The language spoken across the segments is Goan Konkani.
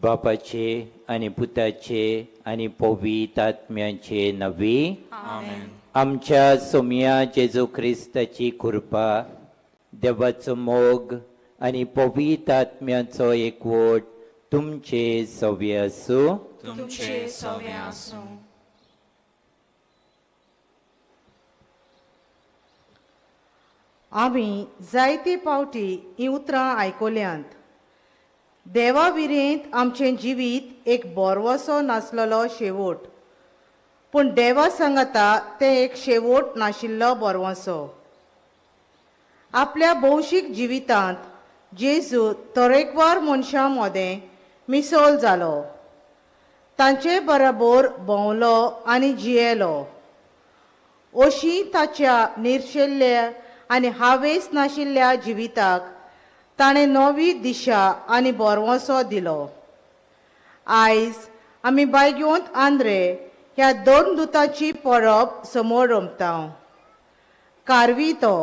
बापाचे आनी पुताचे आनी पवित्र आत्म्याचे नवी आमच्या सोम्या जेजू क्रिस्ताची कृपा, देवाचो मोग आनी पवित्र आत्म्याचो एकवट तुमचे सवे आसूं. तुमचे सवे आसूं. आमी जायते पावटी ही उतरां आयकल्यांत. देवा विरेंत आमचें जिवीत एक बोरवसो नासलेलो शेवट, पूण देवा सांगाता तें एक शेवट नाशिल्लो बोरवसो. आपल्या भौशीक जिवितांत जेजू तरेकवार मनशां मदें मिसोल जालो, तांचे बरोबर भोंवलो आनी जियेलो. अशी ताच्या निर्शेल्ल्या आनी हावेस नाशिल्ल्या जिविताक ताणें नवी दिशा आनी बोरवसो दिलो. आयज आमी बायगोंत आंद्रे ह्या दोन दुताची परब समोर रमता. कारवी तो,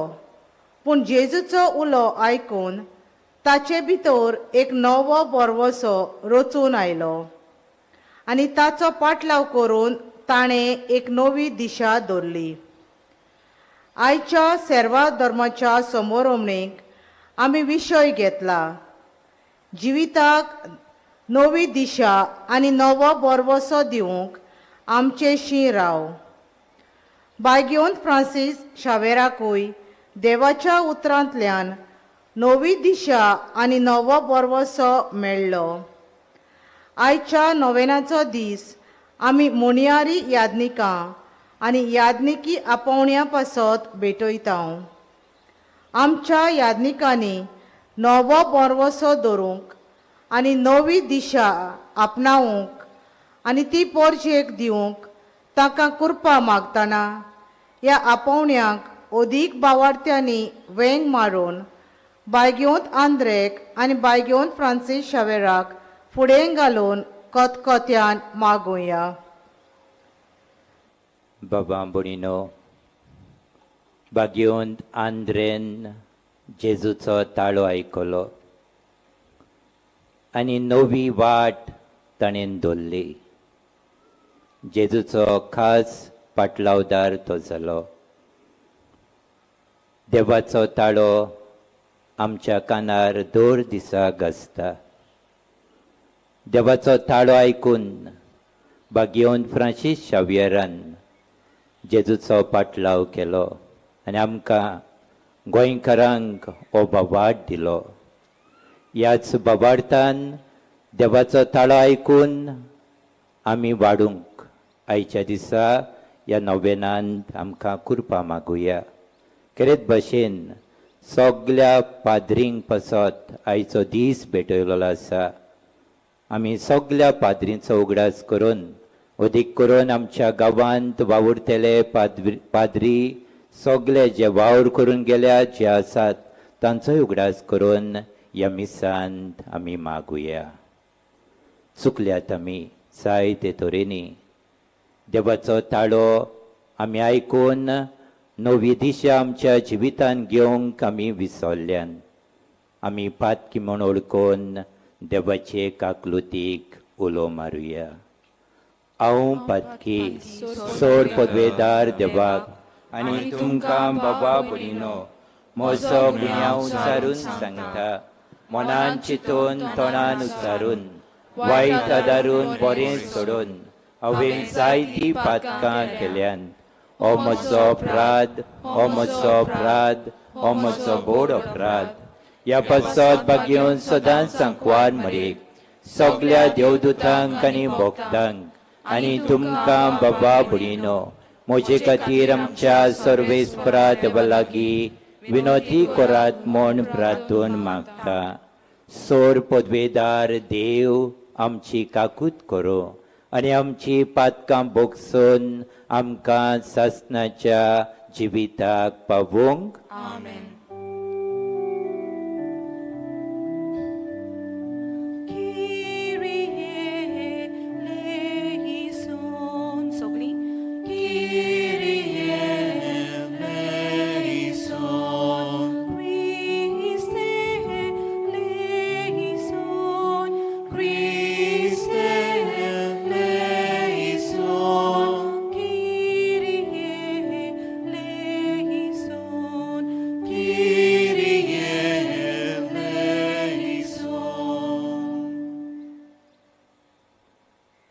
पूण जेजूचो उलो आयकून ताचे भितर एक नवो बोरवसो रचून आयलो आनी ताचो पाटलाव करून ताणें एक नवी दिशा दवरली. आयच्या सेर्वा धर्माच्या समोरमणेक आमी विशय घेतला, जिविताक नवी दिशा आनी नवो बोरवसो दिवंक आमचे शी राव. बायगेवंत फ्रांसीस शावेराकूय देवाच्या उतरांतल्यान नवी दिशा आनी नवो बोरवसो मेळ्ळो. आयच्या नोवेनाचो दीस आमी मोणयारी यादनिकां आनी यादनिकी आपोवण्या पासत भेटयता. आमच्या यादनिकांनी नवो बोरवसो दवरूंक आनी नवी दिशा आपणावंक आनी ती पोरजेक दिवंक तांकां कृपा मागतना ह्या आपोवण्यांक अदीक बावार्थ्यांनी वेंग मारून बायगेवंत आंद्रेक आनी बायगेवंत फ्रांसीस शावेराक फुडें घालून कतकत्यान मागुया. बाबा भयणीनो, बागेवंत आंद्रेन जेजूचो ताळो आयकलो आनी नवी वाट ताणें दवरली. जेजूचो खास पाटलावदार तो जालो. देवाचो ताळो आमच्या कानार दर दिसा गाजता. देवाचो ताळो आयकून बागेवंत फ्रांसीस शावियरान जेजूचो पाटलाव केलो आनी आमकां गोंयकारांक हो बाबाट दिलो. ह्याच बाबार्थान देवाचो ताळो आयकून आमी वाडूंक आयच्या दिसा ह्या नोवेनांत आमकां कृपा मागुया. खेरीत भशेन सगल्या पाद्रींक पासत आयचो दीस भेटयलेलो आसा. आमी सगल्या पाद्रींचो उगडास करून अदीक करून आमच्या गांवांत वावुरतले पाद्री सगळे जे वावर करून गेल्या जे आसात तांचोय उगडास करून ह्या मिसांत आमी मागुया. चुकल्यात आमी जायते तरेनी. देवाचो ताळो आमी आयकून नवी दिशा आमच्या जिवितान घेवंक आमी विसरल्यान. आमी पातकी म्हूण ओळखून देवाचे काकलुतीक उलो मारुया. हांव पातकी सोड पदवेदार देवाक आनी तुमकां बाबा भयणीनो म्हजो गुन्यांव उच्चारून सांगता. मनान चिंतून तोंडान उच्चारून वायट आदारून बरें सोडून हांवें जायतीं पातकां केल्यान. हो म्हजो अपराध, हो म्हजो अपराध, हो म्हजो व्हड अपराध. ह्या पासत भाग्योन सदांच सांकवार मरेक सगल्या देवदूतांक आनी भक्तांक आनी तुमकां बाबा भयणीनो म्हजे खातीर आमच्या सर्वेस्परा देवा लागीं विनोती करात म्हूण प्रार्थून मागता. सोर पदवेदार देव आमची काकूत करूं आनी आमची पातकां भोगसून आमकां सासणाच्या जिविताक पावोवंक. आमेन.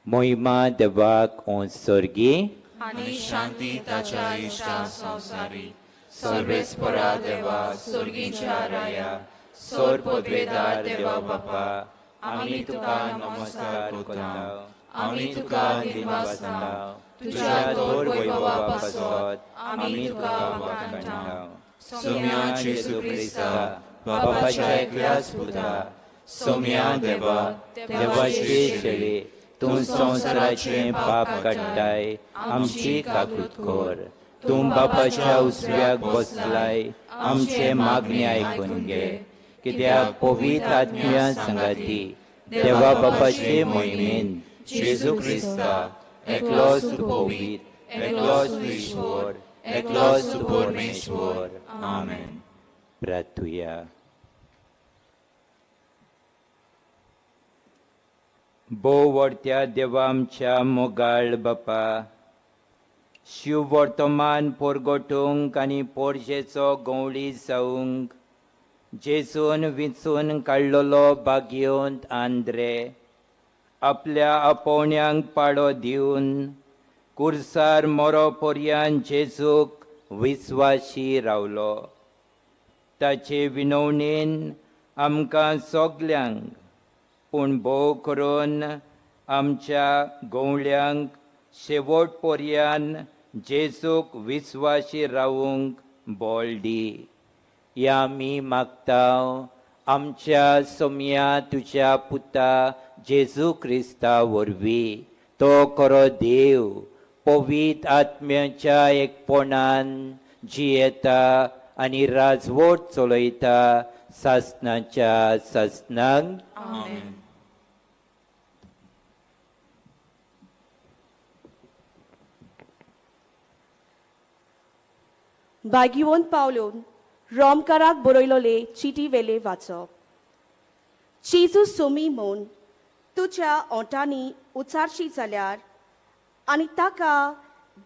मोहिमा देवाक सोर्गी आनी शांती ताच्या इश्टा संवसारी. सर्वेस्परा देवा सोर्गीच्या राया सोर पदवेदार देवा बापा आमी तुका नमस्कार करता. आमी तुका दिनवासता. तुज्या थोर वैभवा पासत आमी तुका वाखाणटा. सोम्या जेजू क्रिस्ता बापाच्या एकल्याच पुता सोम्या देवा देवाचे शेळे तूं संवसाराचें पाप काडटाय आमची काकूत कर. तूं बापाच्या उसव्याक बसलाय आमचे मागणी आयकून घे. कित्याक पवित्र आत्म्या सांगाती देवा बापाचे मोहिमेन जेजू क्रिस्ता एकलोच तूं पवित्र, एकलोच तूं ईश्वर, एकलोच तूं परमेश्वर. आमेन. प्रार्थुया. भोव व्हडत्या देवा आमच्या मोगाळ बापा, शिव वर्तमान पोरगोटूंक आनी पोरजेचो गंवळी जावंक जेजून विंचून काडलेलो भाग्यवंत आंद्रे आपल्या आपोवण्यांक पाडो दिवन कुर्सार मरो पर्यान जेजूक विस्वाशी रावलो. ताचे विनवणेन आमकां सगल्यांक पूण भोव करून आमच्या गंवळ्यांक शेवट पर्यान जेजूक विस्वाशी रावूंक बळ दी. ह्या आमी मागता आमच्या सोम्या तुज्या पुता जेजू क्रिस्ता वरवीं. तो खरो देव पवित्र आत्म्याच्या एकपणान जियेता आनी राजवट चलयता सासणाच्या सासणाक. आमेन. भाग्यवंत पावलोन रोमकाराक बरयलोले चिटी वेले वाचप. जेजू सोमी म्हूण तुज्या ओंठांनी उचारशी जाल्यार आनी ताका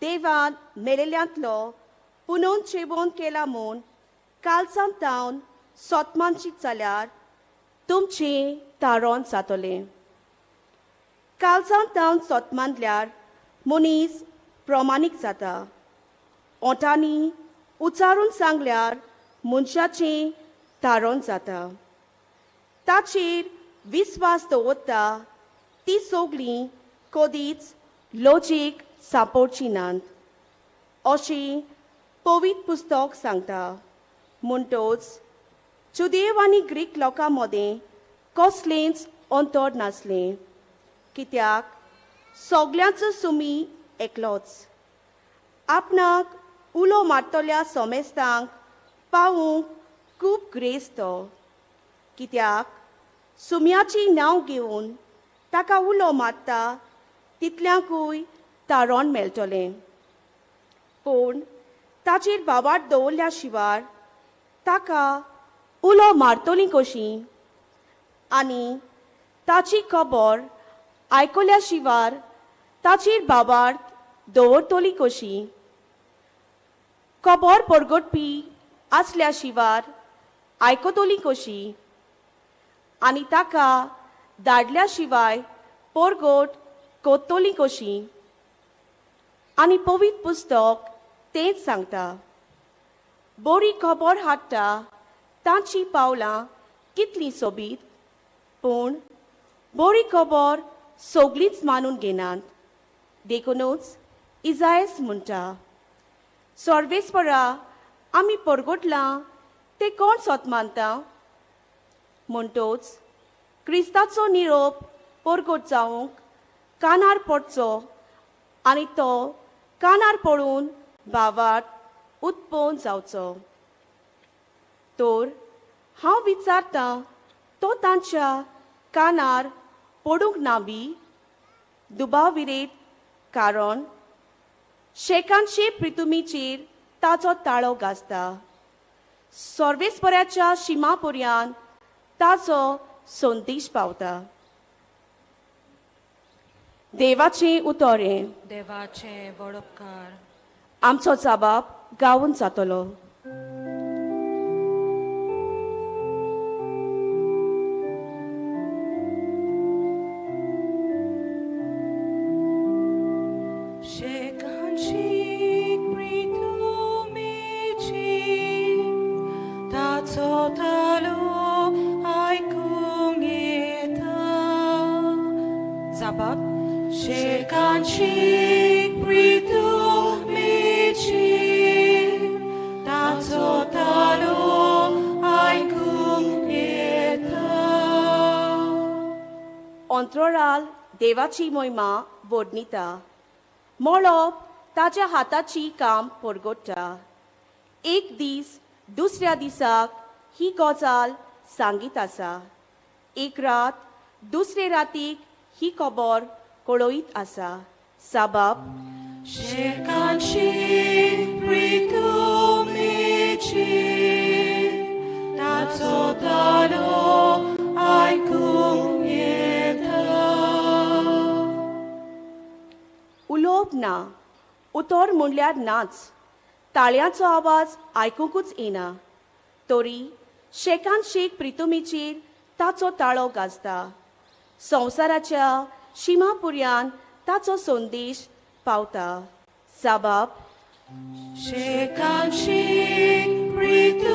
देवान मेलेल्यांतलो पुनून जेवण केला म्हूण कालसान तावन सोतमानशीत जाल्यार तुमचें तारण जातलें. कालसान तावन सोतमानल्यार मनीस प्रमाणीक जाता. ओंठांनी उचारून सांगल्यार मनशाचें तारण जाता. ताचेर विस्वास दवरता ती सगळीं कदीच लॉजीक सांपोवची नात अशें पवित्र पुस्तक सांगता. म्हणटोच जुदेव आनी ग्रीक लोकां मदें कसलेंच अंतर नासलें, कित्याक सगल्यांचो सुमी एकलोच. आपणाक उलो मारतल्या सोमेस्तांक पावूंक खूब ग्रेस तो, कित्याक सुम्याची नांव घेवन ताका उलो मारता तितल्यांकूय तारण मेळटलें. पूण ताचेर बाबाट दवरल्या शिवार ताका उलो मारतली कशी, आनी ताची खबर आयकल्या शिवार ताचेर बाबार्थ दवरतली कशी? खबर परगटपी आसल्या शिवार आयकतली कशी, आनी ताका धाडल्या शिवाय परगट कोत्तली कशी? आनी पवित्र पुस्तक तेंच सांगता, बरी खबर हाडटा तांची पावलां कितलीं सोबीत, पूण बरी खबर सगळींच मानून घेनात. देखूनच इजायस म्हणटा, सर्वेस्परा आमी परगटलां तें कोण सोत मानता? म्हणटोच क्रिस्ताचो निरोप परगट जावंक कानार पडचो आनी तो कानार पडून भावार्थ उत्पन्न जावचो. तर हांव विचारतां, तो तांच्या कानार पडूंक ना बी? दुबाव विरेत, कारण शेकांचे प्रितुमीचेर ताचो ताळो गाजता, सर्वेस्पराच्या शिमा पर्यंत ताचो संदेश पावता. देवाचें उतर हें. देवाचें व्हड उपकार. आमचो जबाब गावून जातलो. अंतराळ देवाची मोहिमा वर्णिता, मळब ताच्या हाताची काम परगट्टा. एक दीस दुसऱ्या दिसाक ही गजाल सांगीत आसा, एक रात दुसरे रातीक ही खबर कळयत आसा. साबाब उलोवप ना, उतर म्हणल्यार नाच, ताळयांचो आवाज आयकुंकूच येना, तरी शेकान शेक प्रितुमीचेर ताचो ताळो गाजता, संवसाराच्या शिमापुर्यान ताचो संदेश पावता. साबाब शेकान शेक प्रितुमीचेर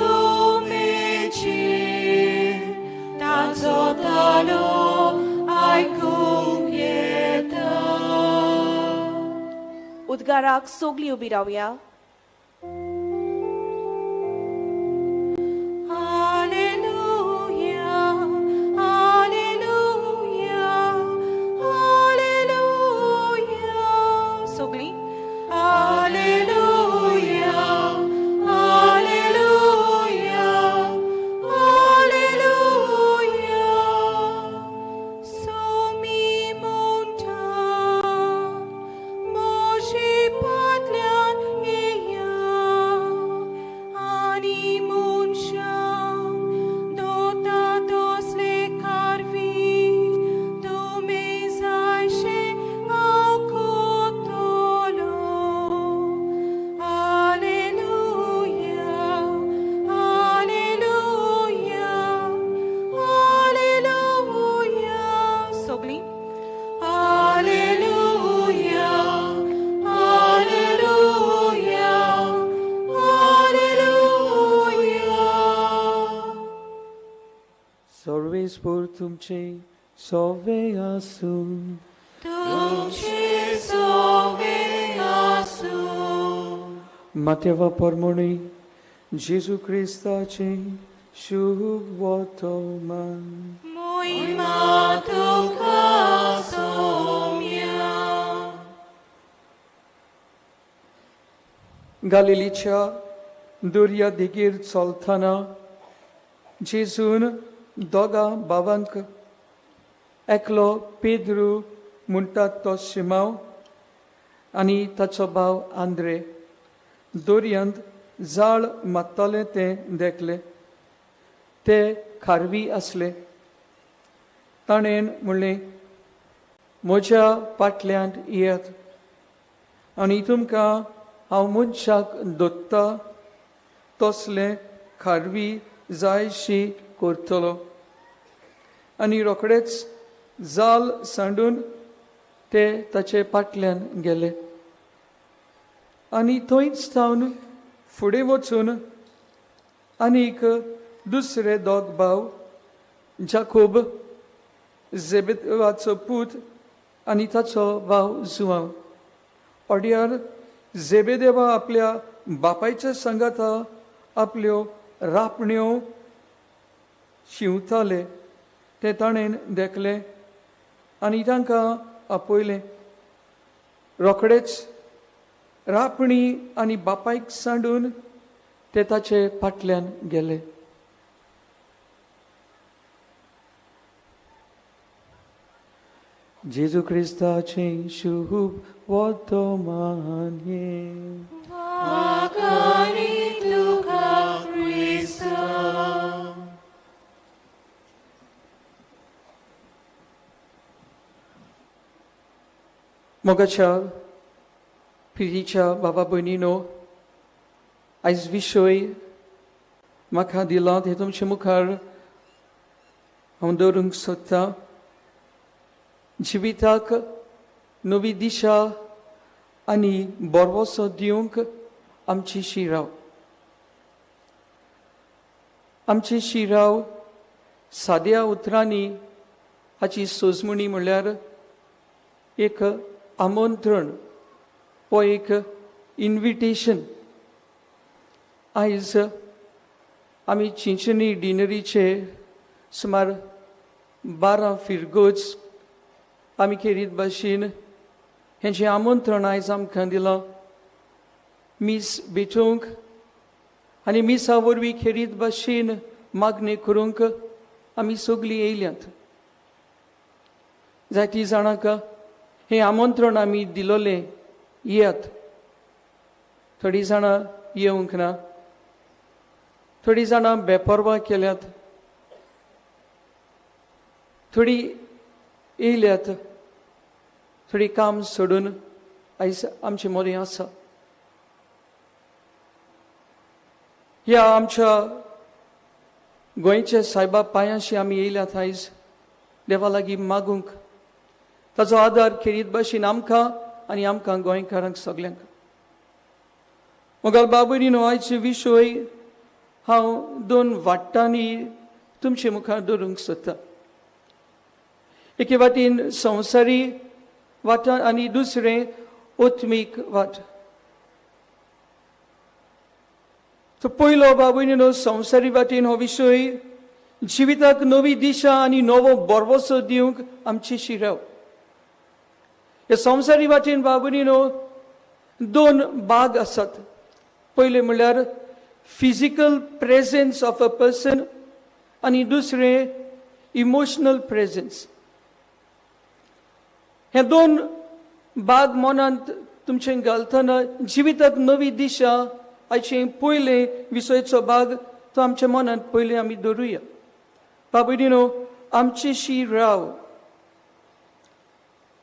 ताचो ताळो आयकूंक येता. उद्गाराक सगळीं उबी रावया. तुमचे सोवे आसूं, तुमचे सोवे आसूं. मातेवा परमोणी जेजू क्रिस्ताचें शुभ वर्तमान. मोहिमा तुका सोम्या. गालिलीच्या दर्या देगेर चलतना जेजून दोगां भावांक, एकलो पेद्रू म्हणटात तो शिमाव आनी ताचो भाव आंद्रे, दर्यांत जाळ मारताले तें देखले. ते खारवी आसले. ताणें म्हणलें, म्हज्या फाटल्यान येयात आनी तुमकां हांव मनशाक दोत्ता तसले खारवी जायशी करतलो. आनी रोखडेच जाल सांडून ते ताचे फाटल्यान गेले. आनी थंयच सावन फुडें वचून आनीक दुसरे दोग भाव, जाकोब जेबेवाचो पूत आनी ताचो भाव जुआंव, अड्यार जेबेदेवा आपल्या बापायच्या सांगाता आपल्यो रापण्यो शिंवताले ते ताणें देखले आनी तांकां आपयलें. रोखडेच रापणी आनी बापायक सांडून ते ताचे फाटल्यान गेले. जेजू क्रिस्ताचें शुभ वर्तमान हें. वाखाणी तुका क्रिस्ता. मोगाच्या पिरीच्या बाबा भयणीनो, आयज विशय म्हाका दिला ते तुमचे मुखार हांव दवरूंक सोदतां. जिविताक नवी दिशा आनी बरवसो दिवंक आमची शिराव. आमची शिराव साद्या उतरांनी हाची सोजमणी म्हणल्यार एक आमंत्रण वो एक इन्विटेशन. आयज आमी चिंचणी डिनरीचे सुमार 12 फिरगोज आमी खेरीत भाशेन हें जें आमंत्रण आयज आमकां दिलां मीस भेटोवंक आनी मिसा वरवीं खेरीत भाशेन मागणी करूंक आमी सगळीं येयल्यात. जायतीं जाणांक हें आमंत्रण आमी दिलोलें, येयात. थोडीं जाणां येवंक ना, थोडीं जाणां बेपर्वा केल्यात, थोडीं येयल्यात, थोडीं काम सोडून आयज आमचे मदें आसा. ह्या आमच्या गोंयच्या सायबा पांयांशी आमी येयल्यात आयज देवा लागीं मागूंक ताचो आदार खेरीत भाशेन आमकां आनी आमकां गोंयकारांक सगल्यांक. मोगाल बाबुरीनो, आयचे विशय हांव दोन वाट्टांनी तुमचे मुखार दवरूंक सोदतां. एके वाटेन संवसारी वाट आनी दुसरें आत्मीक वाट. तो पयलो बाबुरीनो संवसारी वाटेन हो विशय जिविताक नवी दिशा आनी नवो बरवसो दिवंक आमची शिराव. ह्या संवसारी वाटेन बाबुरीनो दोन भाग आसात. पयलें म्हणल्यार physical presence of a person आनी दुसरें इमोशनल प्रेजन्स. हे दोन भाग मनांत तुमचें घालतना जिविताक नवी दिशा आयचें पयलें विशयाचो भाग तो आमच्या मनांत पयलें आमी दवरुया. बाबुरीनो, आमची शिराव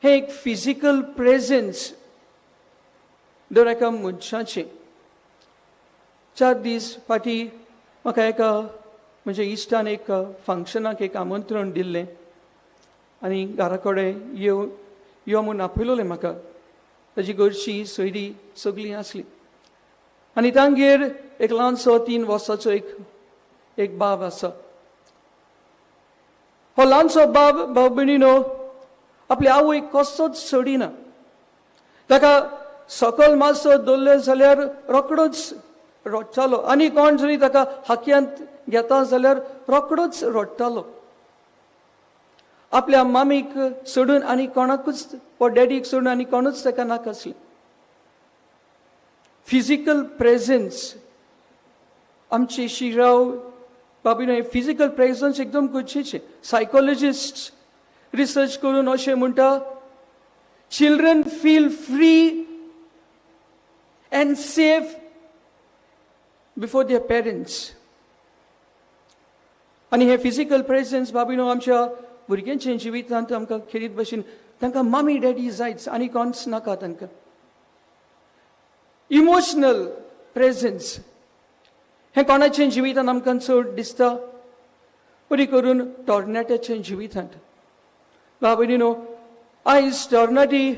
हें एक फिजिकल प्रेजन्स दर एका मनशाचें. 4 दीस फाटीं म्हाका एका म्हज्या इश्टान एक फंक्शनाक एक आमंत्रण दिल्लें आनी घरा कडेन यो यो म्हूण आपयलोलें म्हाका. ताजी घरची सोयरी सगळीं आसली आनी तांगेर एक ल्हानसो 3 वर्सांचो एक बाब आसा. हो ल्हानसो बाब भाव भयणीनो आपली आवय कसोच सोडिना. ताका सकल मातसो दवरले जाल्यार रोखडोच रडटालो आनी कोण जरी ताका हाक्यांत घेता जाल्यार रोकडोच रडटालो. आपल्या मामीक सोडून आनी कोणाकूच वा डॅडीक सोडून आनी कोणूच ताका नाका आसलें. फिजिकल प्रेझन्स आमचे शिराव बाबीनो, फिजिकल प्रेझन्स एकदम गरजेचें. सायकोलॉजिस्ट रिसर्च करून अशें म्हणटा, children feel free and safe before their parents. आनी हे फिजिकल प्रेझन्स बाबीनो आमच्या भुरग्यांच्या जिवितांत आमकां खेरीत भशेन तांकां मामी डॅडी जायच आनी कोणच नाका तांकां. इमोशनल प्रेझन्स हें कोणाचें जिवितांत आमकां चड दिसता, बरी करून तरणाट्याच्या जिवितांत. बाबीनो, आयज तरणाटी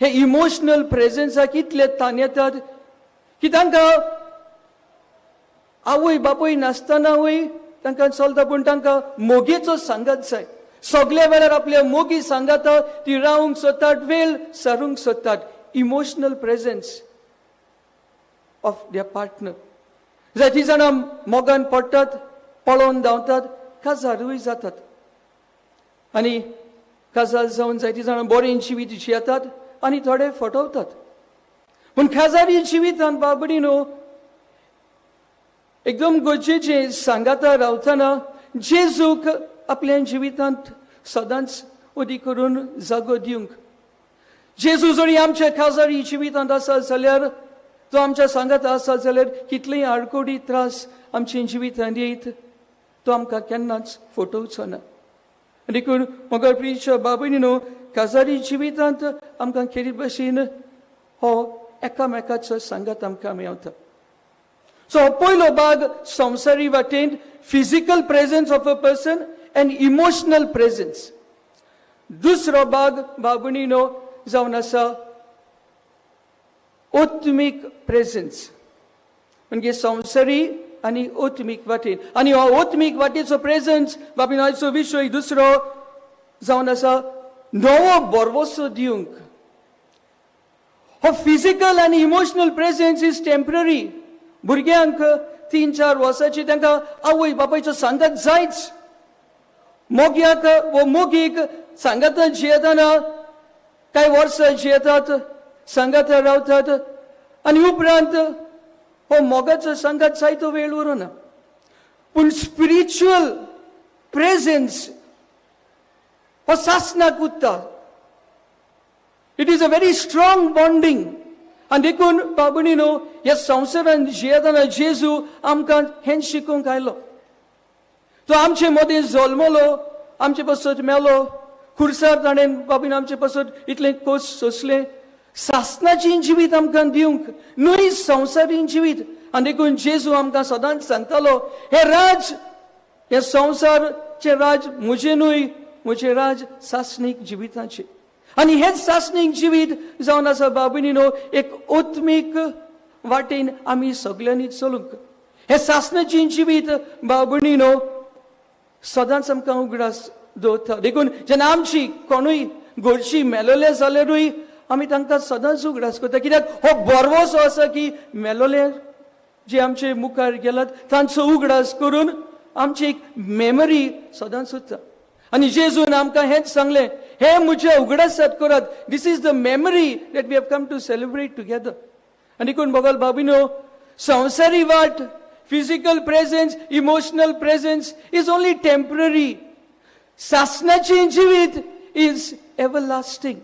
हे इमोशनल प्रेझन्साक इतले ताण येतात की तांकां आवय बापूय नासतनाय तांकां चलता, पूण तांकां मोगेचो सांगात जाय. सगल्या वेळार आपल्या मोगी सांगाता ती रावंक सोदतात, वेळ सारूंक सोदतात. Emotional presence of their partner. जायतीं जाणां मोगान पडटात, पळोवन धांवतात, काजारूय जातात आनी काजार जावन जायतीं जाणां बरें जिवीत जियेतात आनी थोडे फटवतात. पूण काजारी जिवितान बाबडी न्हू एकदम गरजेचें सांगाता रावतना जेजूक आपल्या जिवितांत सदांच उदी करून जागो दिवंक. जेजू जरी आमच्या खाजारी जिवितांत आसा जाल्यार, तो आमच्या सांगात आसा जाल्यार कितलेय आडकोडी त्रास आमच्या जिवितांत येयत तो आमकां केन्नाच फटोवचो ना. देखून मगर प्रियच्या बाबीनी न्हू काजारी जिवितांत आमकां खेरीत भशेन हो एकामेकाचो सांगात आमकां मेवता. सो पयलो भाग संवसारी वाटेन physical presence of a person and emotional presence. दुसरो भाग बाबणी न्हू जावन आसा आत्मीक प्रेझन्स, म्हणजे संवसारी आनी आत्मीक वाटेन. आनी हो आत्मीक वाटेचो प्रेझन्स बाबीन आयचो विशय दुसरो जावन आसा नवो भरवसो दिवंक. हो फिजिकल आनी इमोशनल प्रेझन्स is temporary. भुरग्यांक 3-4 वर्सांची तांकां आवय बापायचो सांगात जायच. मोग्याक वो मोगीक सांगात जियेतना कांय वर्सां जियेतात, सांगात रावतात आनी उपरांत हो मोगाचो सांगात जायतो वेळ उरना. पूण स्पिरिच्युअल प्रेझन्स हो सासनाक उरता. It is a very strong bonding. आनी देखून बाबणी न्हू ह्या संवसारान जियेतना जेजू आमकां हें शिकोवंक आयलो. तो आमचे मदीं जल्मलो, आमचे पासत मेलो, खुर्सार ताणें बाबीन आमचे पासत इतलें कोस सोंसलें, सासनाचें जिवीत आमकां दिवंक न्हय संवसारी जिवीत. आनी देखून जेजू आमकां सदांच सांगतालो, हें राज, हें संवसारचें राज म्हजें न्हय, म्हजें राज सासणीक जिविताचें. आनी हेंच सासणीक जिवीत जावन आसा बाबीनी न्हू एक आत्मीक वाटेन आमी सगल्यांनी चलूंक. हें सासणाचें जिवीत बाबणी न्हू सदांच आमकां उगडास दवरता. देखून जेन्ना आमची कोणूय घरची मेलोले जाल्यारूय आमी तांकां सदांच उगडास करता, कित्याक हो भरवसो आसा की मेलोले जे आमचे मुखार गेलात तांचो उगडास करून आमची एक मेमरी सदांच उरता. आनी जेजून आमकां हेंच सांगलें, हे म्हज्या उगडासात करात, this is the memory that we have come to celebrate together. आनी देखून बगल बाबीनो संवसारी वाट, physical presence, emotional presence is only temporary. सासणाचें जिवीत is everlasting.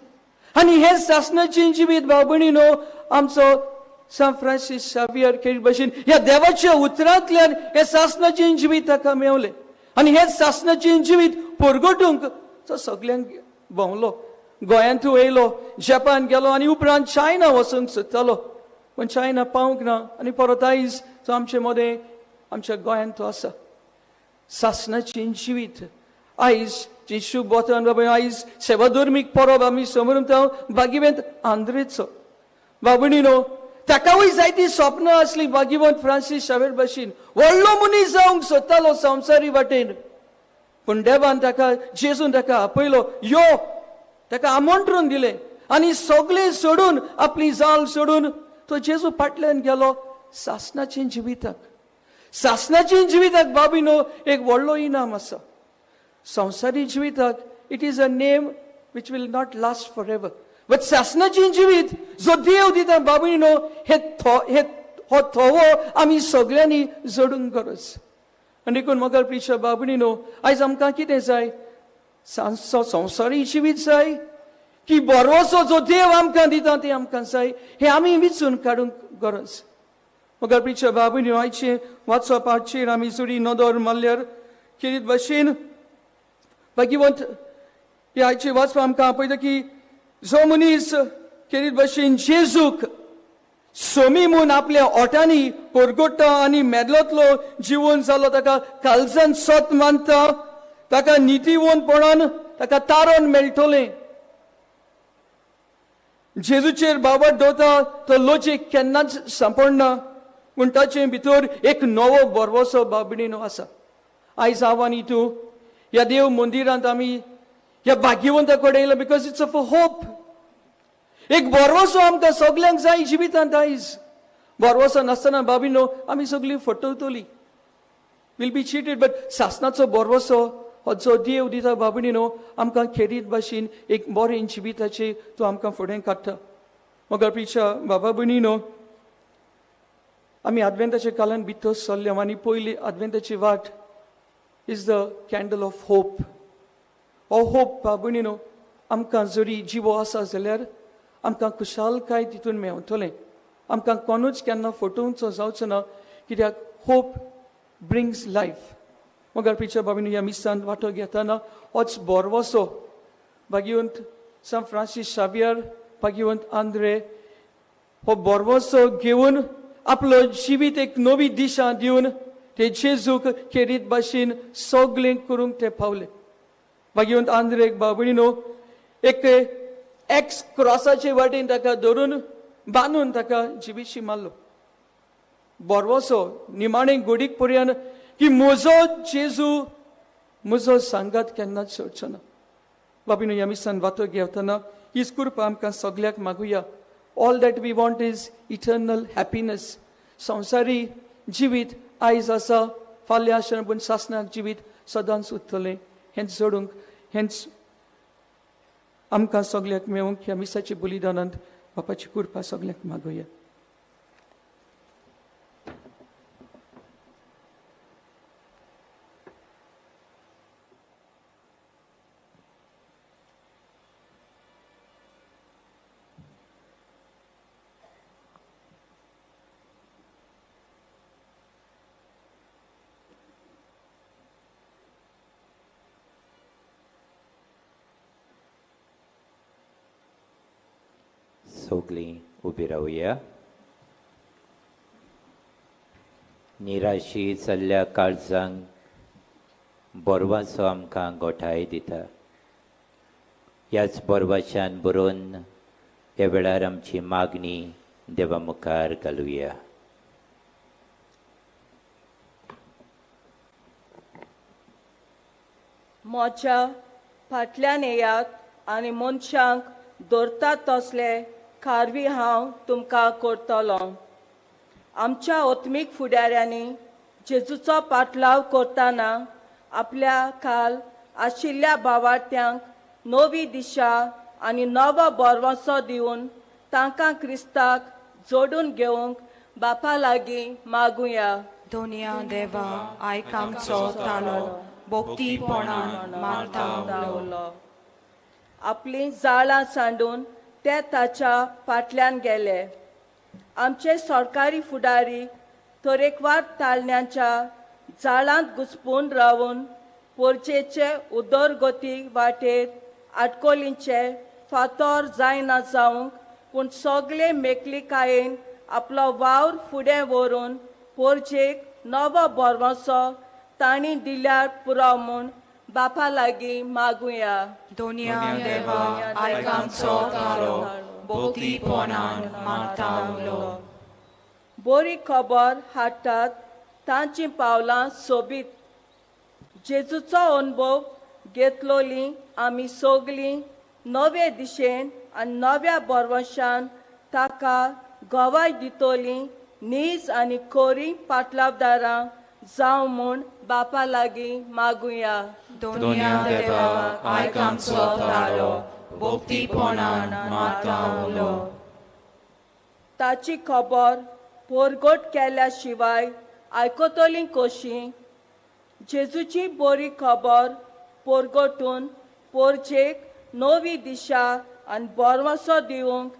आनी हें सासणाचें जिवीत बाबणी न्हू आमचो सांत फ्रांसीस शावियर खेरीत भशेन ह्या देवाच्या उतरांतल्यान हें सासणाचें जिवीत ताका मेवलें. आनी हें सासणाचें जिवीत परगटूंक तो सगल्यांक भोंवलो, गोंयांतूय येयलो, जपान गेलो आनी उपरांत चायना वचूंक सोदतालो, पूण चायना पावूंक ना आनी परत आयज तो आमचे मदें आमच्या गोंयांत तो आसा. सासणाचें जिवीत आयज जी शुभ वतन बाबा आयज सेवाधर्मीक परब आमी समरता भाग्यवंत आंद्रेचो. बाबणी न्हू ताकावूय जायती सपनां आसलीं भाग्यवंत फ्रांसीस शावेर भशेन, व्हडलो मनीस जावंक सोदतालो संवसारी वाटेन, पूण देवान ताका जेजून ताका आपयलो, यो, ताका आमंत्रण दिलें आनी सगळें सोडून आपली जाल सोडून तो जेजू फाटल्यान गेलो सासनाचें जिविताक. सासनाचें जिविताक बाबीनो एक व्हडलो इनाम आसा. संवसारी जिविताक it is a name which will not last forever, but सासनाचें जिवीत जो देव दिता बाबीनो हे हो थवो आमी सगळ्यांनी जोडूंक गरज. आनी देखून मगर प्रिच्या बाबणीनो आयज आमकां कितें जाय? संवसारी जिवीत जाय की बरोसो जो देव आमकां दिता तें आमकां जाय, हें आमी विचून काडूंक गरज. मगर प्रिच्या बाबणीनो आयचें वाचपाचेर आमी जरी नदर मारल्यार खेरीत भाशेन भाग्यवंत हे आयचें वाचपा आमकां आपयता की जो मनीस खेरीत भाशेन जेजूक सोमी म्हूण आपल्या ओटांनी परगोट्टा आनी मेदलोतलो जिवन जालो ताका कालजान सत मानता, ताका नितीवंतपणान ताका तारण मेळटलें. जेजूचेर बाबत दवरता तो लजेक केन्नाच सांपडना, पूण ताचे भितर एक नवो बरवसो बाबणीनो आसा. आयज हांव आनी तूं ह्या देव मंदिरांत आमी ह्या भाग्यवंता कडेन येयला because it's of a hope. एक बरवसो आमकां सगल्यांक जाय जिवितांत. आयज बरवसो नासतना बाबीनो आमी सगळीं फटवतली, will be cheated. But सासनाचो बरवसो हो जो देव दिता बाबणीनो आमकां खेरीत भाशेन एक बरें जिविताचें तो आमकां फुडें काडटा. मगर प्रिच्या बाबा भयणीनो आमी आदवेंताच्या काळान भितर सरले आनी पयली आदवेंताची वाट is the candle of hope. हो होप बाबणीनो आमकां जरी जिवो आसा जाल्यार आमकां खुशालकाय तितून मेवतलें. आमकां कोणूच केन्ना फटोवचो जावचो ना, कित्याक होप ब्रिंग्स लायफ. मगर प्रिच्या बाबीन ह्या मिसान वांटो घेतना होच बरवसो भाग्यवंत सांत फ्रांसीस शावियर, भाग्यवंत आंद्रे हो बरवसो घेवन आपलो जिवीत एक नवी दिशा दिवन ते जेजूक खेरीत भाशेन सगळें करूंक ते पावले. भाग्यवंत आंद्रेक बाबणीनो एक एक्स क्रॉसाचे वाटेन ताका धरून बांदून ताका जिवीशी मारलो. बरवसो निमाणे गोडीक पर्यंत की म्हजो जेजू म्हजो सांगात केन्नाच सोडचो ना. बाबीनो ह्या मिसान वातो घेवतना हीच कृपा आमकां सगल्याक मागुया. All that we want is eternal happiness. संवसारी जिवीत आयज आसा, फाल्यां आसना, पूण सासनाक जिवीत सदांच उरतलें. हेंच जोडूंक, हेंच आमकां सगल्याक मेळूंक ह्या मिसाच्या बलिदानांत बापाची कृपा सगल्याक मागुया. सगळीं उबी रावया. निराशी जाल्ल्या काळजांक बोरवाचो आमकां गोठाय दिता. ह्याच बोरवाच्यान बरोवन ह्या वेळार आमची मागणी देवा मुखार घालुया. म्हज्या फाटल्यान येयात आनी मनशांक धरतात तसले कारवी हांव तुमकां करतलो. आमच्या आत्मीक फुडाऱ्यांनी जेजूचो पाटलाव करतना आपल्या खाल आशिल्ल्या भावार्थ्यांक नवी दिशा आनी नवो बरवसो दिवन तांकां क्रिस्ताक जोडून घेवंक बापा लागीं मागुया. दोनया देवा आयक आमचो तालो, भक्तीपणान मारता उलो. आपलीं जाळां सांडून ते ताच्या फाटल्यान गेले. आमचे सरकारी फुडारी तरेकवार ताळण्यांच्या जाळांत घुसपून रावन पोरचेचे उदरगती वाटेर आटकोलींचे फातोर जायना जावंक, पूण सगळे मेकळिकायेन आपलो वावर फुडें व्हरून पोरजेक नवो बरवसो तांणी दिल्यार पुरो म्हूण बापा लागीं मागुया. दोनया देवा आयक आमचो तालो, भक्तीपणान मारता उलो. बरी खबर हाडटात तांचीं पावलां सोबीत. जेजूचो अनुभव घेतलोली आमी सगळीं नवे दिशेन आनी नव्या बरवशान ताका गवाय दितली नीज आनी कोरी पाटलावदारां जावं म्हूण बापा लागीं मागुया. दोनया देवा आयक आमचो ताळो, भक्तीपणान मारता उलो. ताची खबर पोरगोट केल्या शिवाय आयकतली कशी? जेजूची बरी खबर पोरगोटून पोरजेक नवी दिशा आनी भरवंसो दिवंक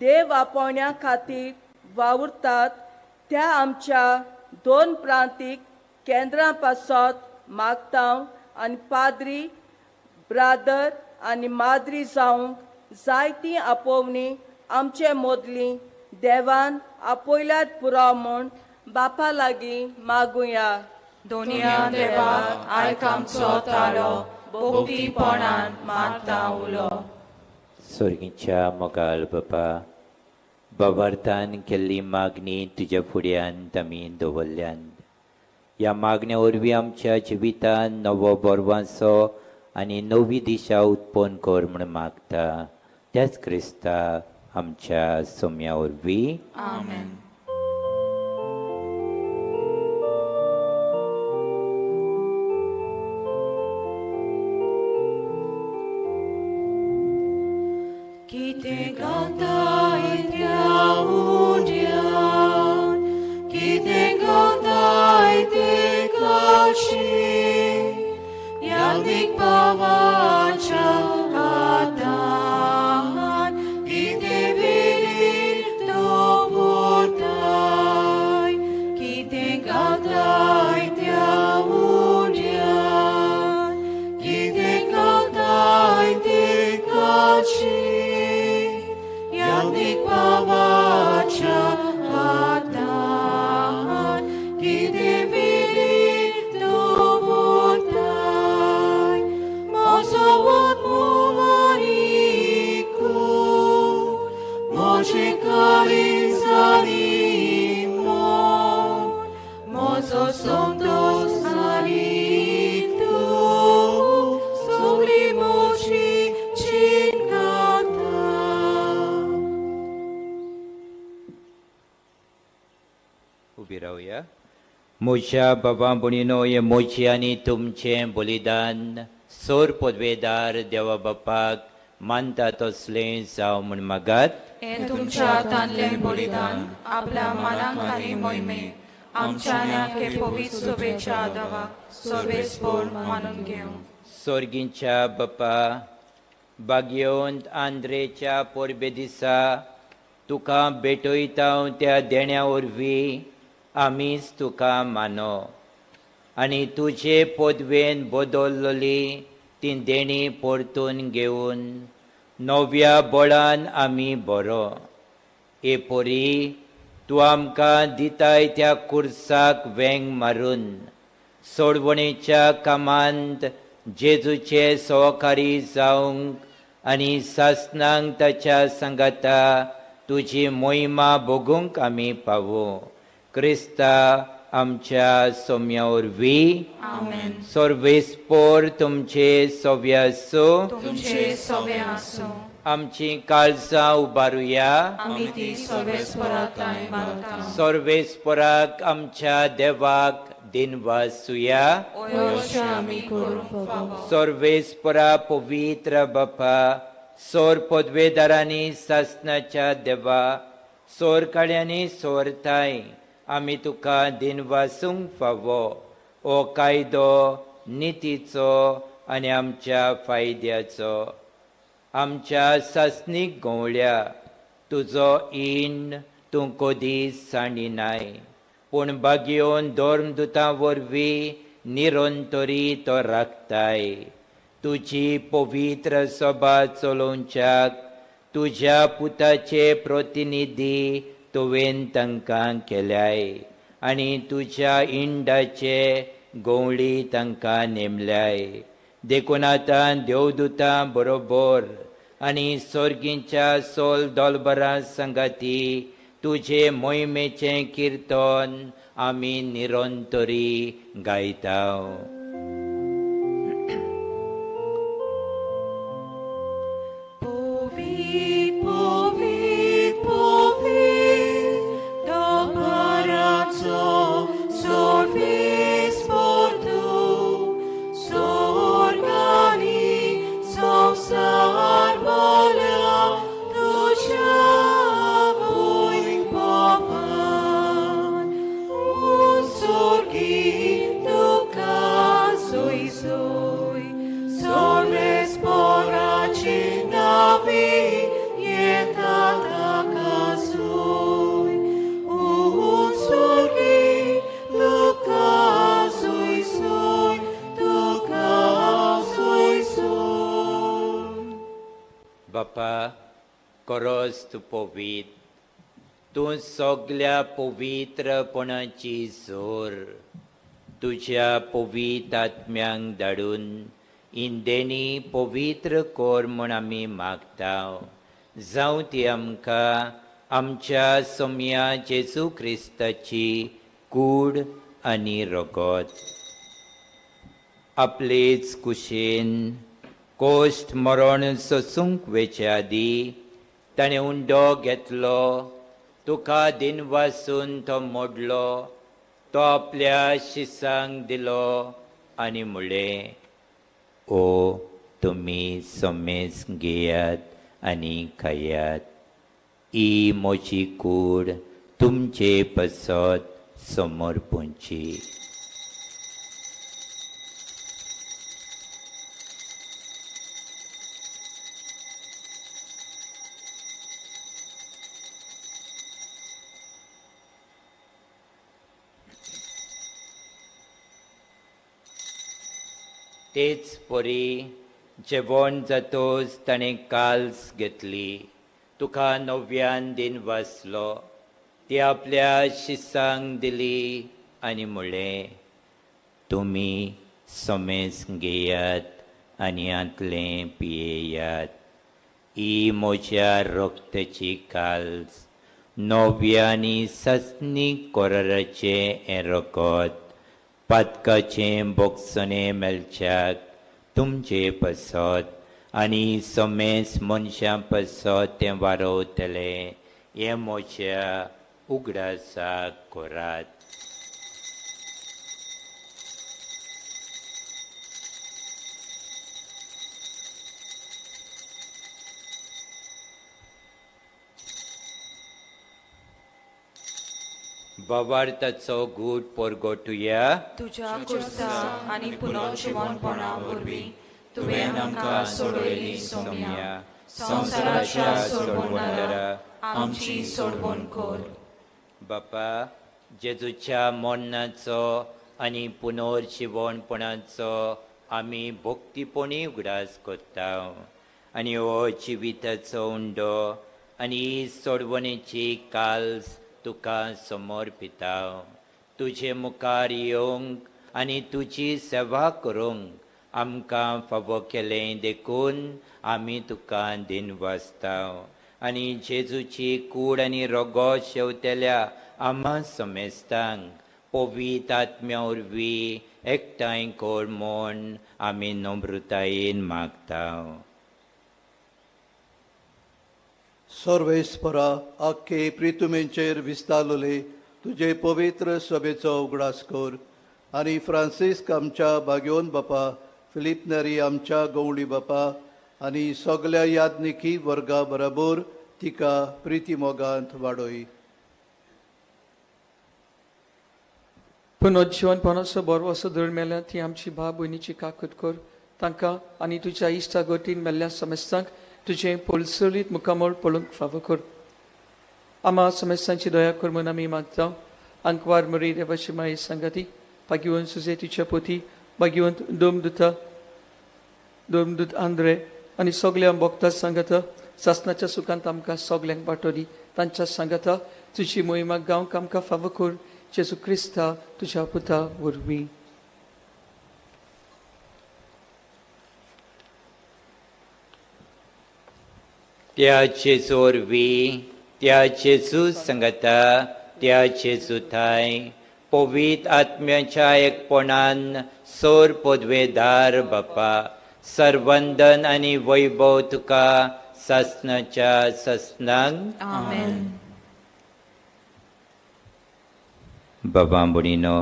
देव आपोवण्या खातीर वावुरतात त्या आमच्या दोन प्रांतीक केंद्रां पासत मागता आनी पाद्री ब्रादर आनी माद्री जावंक जायतीं आपोवणी आमचे मदलीं देवान आपयल्यार पुरो म्हूण बापा लागीं मागुया. दोनया देवा आयक आमचो ताळो, भक्तीपणान मारता उलो. सोर्गीच्या मोगाळ बापा, बाबार्थान केल्ली मागणी तुज्या फुड्यान आमी दवरल्यान. ह्या मागण्या वरवीं आमच्या जिवितान नवो बरवांचो आनी नवी दिशा उत्पन्न कर म्हूण मागता त्याच क्रिस्ता आमच्या सोम्या वरवीं. आमेन. कितें घालताय त्या उड्यान, कितें घालताय ते काशी, यादीक पावाच्या हातान कितें विरीर दवरताय, कितें घालताय त्या उड्यान, कितें घालताय ते काशी, यादीक पावाच्या हातान कितें विरीर दवरताय. म्हजो आत्मो बारीक, म्हजें काळीज आनी मन, म्हजो संतोश आनी तूं सगळी म्हजी जीण घालता. उबी रावया. म्हज्या बाबा भयणीनो, हें म्हजें आनी तुमचें बलिदान सोर पदवेदार देवा बापाक मानता तसलें जावं म्हूण मागात. हें तुमच्या हातांतलें बलिदान आपल्या मनाक आनी मोहिमेक आमच्या हे पवित्र सभेच्या देवाक सर्वेस्पोर मानून घेवं. सोर्गींच्या बापा, बागयोंत आंद्रेच्या परबे दिसा तुका भेटयता त्या देण्या वरवीं आमीच तुका मानो आनी तुजे पदवेन बदलली ती देणी परतून घेवन नव्या बळान आमी बरो. ए परी तूं आमकां दिताय त्या कुर्साक वेंग मारून सोडवणेच्या कामांत जेजूचे सहकारी जावंक आनी सासनांक ताच्या सांगाता तुजी मोहिमा भोगूंक आमी पावूं. क्रिस्ता आमच्या सोम्या वरवीं. आमेन. सर्वेस्पोर तुमचे सोव्य आसूं. तुमचे सोवे आसूं. आमची काळजां उबारुया. आमी ती सर्वेस्पराताय मागता. सर्वेस्पराक आमच्या देवाक दिनवासुया. अशें आमी करूंक फावो. सर्वेस्परा पवित्र बापा, सोर पदवेदारांनी सासनाच्या देवा, सोर काड्यांनी सोरताय आमी तुका दिनवासूंक फावो. हो कायदो नितीचो आनी आमच्या फायद्याचो. आमच्या सासणीक गवळ्या तुजो ईण तूं कदीच सांडिनाय, पूण बागयोन धर्मदुतां वरवीं निरंतरी तो राखताय. तुजी पवित्र सभा चलोवच्याक तुज्या पुताचे प्रतिनिधी तुवें तांकां केल्याय आनी तुज्या इंडाचे गवळी तांकां नेमल्याय. देखून आतां देवदुतां बरोबर आनी सोर्गींच्या सोल दोलबरां सांगाती तुजे मोहिमेचें किर्तन आमी निरंतरी गायता. Povit, povit, povit, खरोच तूं पवित्र, तूं सगल्या पवित्रपणाची जोर. तुज्या पवित्र आत्म्यांक धाडून इंदेनी पवित्र कर म्हूण आमी मागता. जावं ती आमकां आमच्या सोम्या जेजू क्रिस्ताची कूड आनी रगत. आपलेच कुशेन कोश्ट मरण सोसूंक वेचे आदीं ताणें उंडो घेतलो, तुका दिनवासून तो मोडलो, तो आपल्या शिसांक दिलो आनी म्हणलें, ओ तुमी समेज घेयात आनी खायात, ही म्हजी कूड तुमचे पसत समर्पणची. तेच परी जेवण जातोच ताणें काल्स घेतली, तुका नव्यान दिन वाचलो, ती आपल्या शिसांक दिली आनी म्हणलें, तुमी समेज घेयात आनी हांतलें पियेयात, ही म्हज्या रक्ताची काल्स, नव्या आनी सासणीक कराराचें हें रगत, पातकाचें बोगसणें मेळच्याक तुमचे पसत आनी समेज मनशां पसत तें वारवतलें, हें म्हज्या उगडासाक करात. बाबार्थाचो गूट परगटुया. तुज्या कुर्सा आनी पुनर्जिवनपणा वरवीं तुवें आमकां सोडयली सोम्या, संवसाराच्या सोडवणदारा आमची सोडवण कर. बापा, जेजूच्या मरणाचो आनी पुनर्जिवनपणाचो आमी भक्तीपणी उगडास करता आनी हो जिविताचो उंडो आनी सोडवणेची काल्स तुका समर्पिता. तुजे मुखार येवंक आनी तुजी सेवा करूंक आमकां फावो केलें देखून आमी तुका दिनवासता. आनी जेजूची कूड आनी रगत शेवतेल्या आमा समेस्तांक पवित्र आत्म्या वरवीं एकठांय कर म्हूण आमी नम्रतायेन मागता. सर्वेस्परा, आख्खे प्रितुमेंचेर विस्तारले तुजे पवित्र सभेचो उगडास कर आनी फ्रांसिस्क आमच्या बागयोन बापा, फिलीप नेरी आमच्या गवळी बापा आनी सगल्या याज्ञिकी वर्गा बरोबर तिका प्रिती मोगांत वाडय. पुनर्जिवनपणाचो बरो असो धरून मेल्या ती आमची भाव भयणीची काकूत कर, तांकां आनी तुज्या इश्टा गतीन मेल्ल्या समेस्तांक तुजें पोलसोलीत मुखामळ पळोवंक फावो कर. आमा समेस्तांची दया कर म्हूण आमी मागता. आंकवार मरी देवाची माई सांगाती, भाग्यवंत सुजे तिच्या पोती, भाग्यवंत दोमदूता दोमदूत आंद्रे आनी सगल्या भक्ता सांगाता, सासनाच्या सुखांत आमकां सगल्यांक वांटो दी. तांच्या सांगाता तुजी मोहिमा गावंक आमकां फावो कर, जेजू क्रिस्ता तुज्या पुता वरवीं. त्या जेजू वरवीं, त्या जेजू सांगाता, त्या जेजू थांय पवित्र आत्म्याच्या एकपणान सोर पदवेदार बापा, सर्वंदन आनी वैभव तुका सासनाच्या सासनांक. आमेन. बाबा भयणीनो,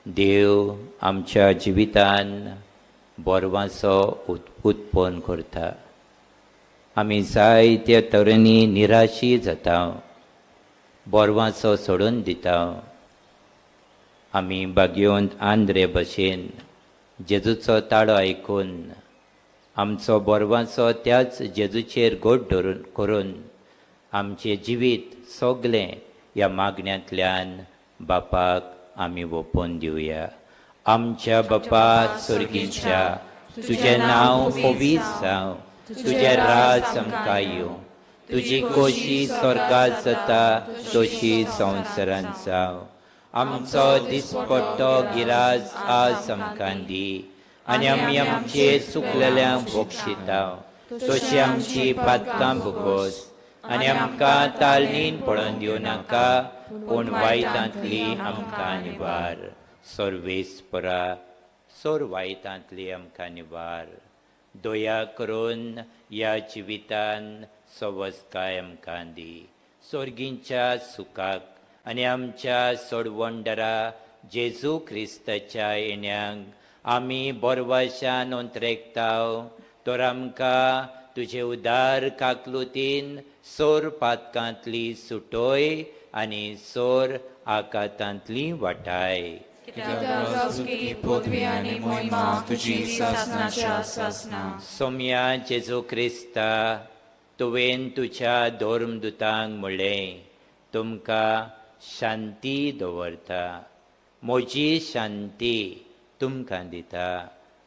देव आमच्या जिवितान बरवाचो उत्पन्न करता. आमी जायत्या तरेनी निराशी जाता, बरवाचो सोडून दिता. आमी बागयोन आंद्रे भशेन जेजूचो ताळो आयकून आमचो बरवाचो त्याच जेजूचेर गोड धरून करून आमचें जिवीत सगलें ह्या मागण्यांतल्यान बापाक आमी ओंपून दिवया. आमच्या बापा स्वर्गीच्या, तुजें नांव पवित्र जावं, तुजें राज आमकां येवं, तुजी खोशी स्वर्गात जाता तशी संवसारांत जावं. आमचो दिसपट्टो गिराज आज आमकां दी आनी आमी आमचे चुकलेल्यांक बक्षिता तशी आमची पातकां भोगोस आनी आमकां तालनीन पळोवन दिवं नाका, पूण वायटांतली आमकां निवार. सर्वेस्परा सोर वायटांतली आमकां निवार. दया करून ह्या जिवितान सवसकाय आमकां दी. सोर्गींच्या सुखाक आनी आमच्या सोडवंडरा जेजू क्रिस्ताच्या येण्यांक आमी बोरवाशान अंतरेकताव. तर आमकां तुजे उदार काकलुतीन सोर पातकांतली सुटोय आनी सोर आकातांतली वाटाय. सोम्या जेजू क्रिस्ता, तुवें तुज्या धर्मदुतांक म्हणलें, तुमकां शांती दवरता, म्हजी शांती तुमकां दिता.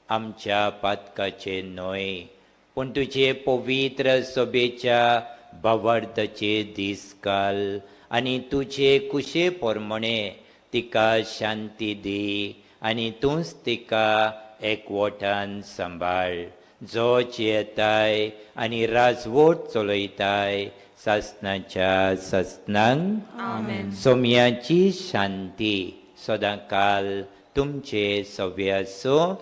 आमच्या पातकाचे न्हय, पूण तुजे पवित्र सभेच्या भावार्थाचे दीस काल आनी तुजे कुशे प्रमाणे तिका शांती दी आनी तूंच तिका एकवटान सांबाळ, जो जियेताय आनी राजवट चलयताय सासनाच्या सासनांक. सोम्याची शांती सदांकाल तुमचे सवे आसूं.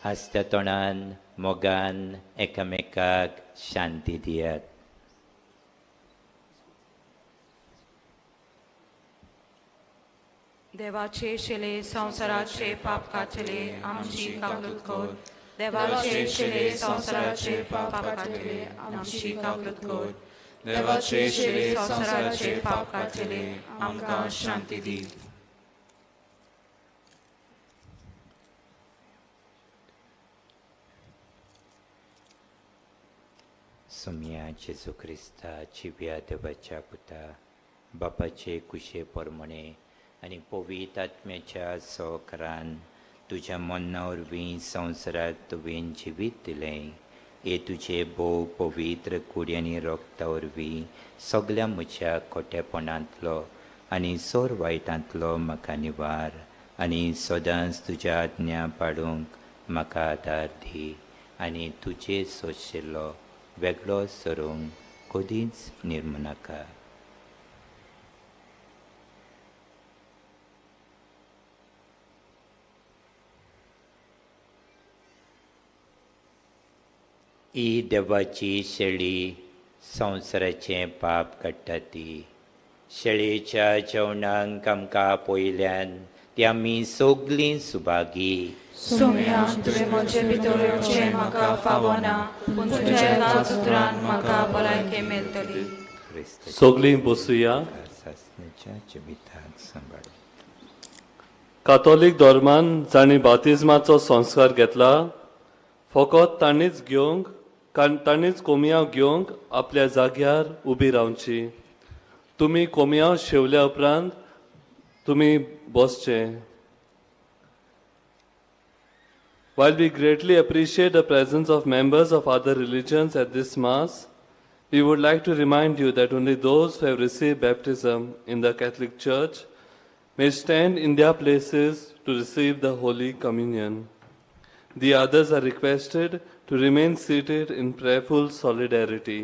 हांसत्या तोंडान मोगान एकामेकाक शांती दियात. देवाचे शिले संवसाराचे पाप काडटले आमची काकलूत कर. देवाचे शिले संवसाराचे पाप काडटले आमची काकलूत कर. देवाचे शिले संवसाराचे पाप काडटले आमकां शांती दी. सोम्या जेजू क्रिस्ता जिव्या देवाच्या पुता, बापाचे कुशे प्रमाणे आनी पवित्र आत्म्याच्या सहकारान तुज्या मन्ना वरवीं संवसाराक तुवें जिवीत दिलें. हे तुजे भोव पवित्र कुडी आनी रोगता वरवीं सगल्या म्हज्या खोटेपणांतलो आनी सोर वायटांतलो म्हाका निवार आनी सदांच तुज्या आज्ञा पाडूंक म्हाका आदार दी आनी तुजे सोंशिल्लो वेगळो सरूंक कदींच निर्मनाका. ही देवाची शेळी संवसाराचें पाप काडटा ती. शेळयेच्या जेवणाक आमकां पयल्यान ती आमी सगलीं सुभागी. सोम्या, तुवें म्हजे भितर येवचें म्हाका फावना, पूण तुज्या एकाच उतरान म्हाका भलायकी मेळटली. सगलीं बसुया. जिविताक सांबाळ. कातोलीक धर्मान जांणी बातिज्माचो संस्कार घेतला फकत तांणीच घेवंक तांणीच कोमियांव घेवंक आपल्या जाग्यार उबी रावची. तुमी कोमियांव शेवल्या उपरांत तुमी बसचें. While we greatly appreciate the presence of members of other religions at this Mass, we would like to remind you that only those who have received baptism in the Catholic Church may stand in their places to receive the Holy Communion. The others are requested to remain seated in prayerful solidarity.